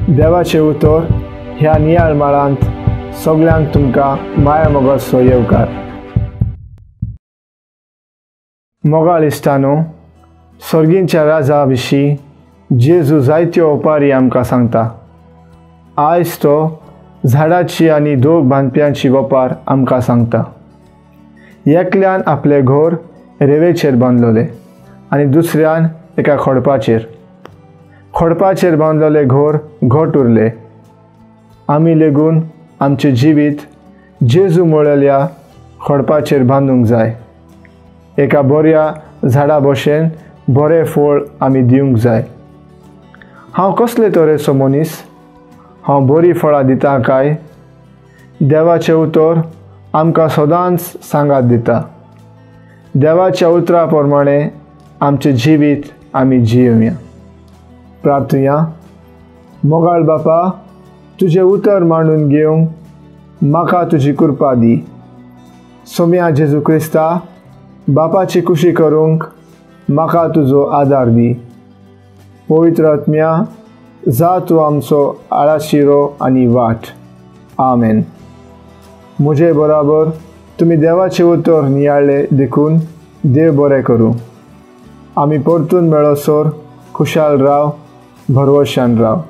देवाचें उतर ह्या नियाळ माळांत सगल्यांक तुमकां माया मोगाचो येवकार. मोगाळ इश्टानो, सर्गींच्या राजा विशीं जेजू जायत्यो ओपारी आमकां सांगता. आयज तो झाडाची आनी दोग बांदप्यांची वपार आमकां सांगता. एकल्यान आपलें घर रेवेचेर बांदलोलें आनी दुसऱ्यान एका खडपाचेर. खडपाचेर बांदलोलें घर घट उरलें. आमी लेगून आमचें जिवीत जेजू म्हळेल्या खडपाचेर बांदूंक जाय. एका बऱ्या झाडा भशेन बरें फळ आमी दिवंक जाय. हांव कसले तरेचो मनीस? हांव बरीं फळां दिता काय? देवाचें उतर आमकां सदांच सांगात दिता. देवाच्या उतरा प्रमाणे आमचें जिवीत आमी जियोया. प्रार्थुया. मोगाळ बापा, तुजें उतर मांडून घेवंक म्हाका तुजी कृपा दी. सोम्या जेजू क्रिस्ता, बापाची खुशी करूंक म्हाका तुजो आदार दी. पवित्र आत्म्या, जा तूं आमचो आळाशिरो आनी वाट. आमेन. म्हजे बराबर तुमी देवाचें उतर नियाळ्ळें देखून देव बरें करूं. आमी परतून मेळसर खुशाल राव, भरवशान राव.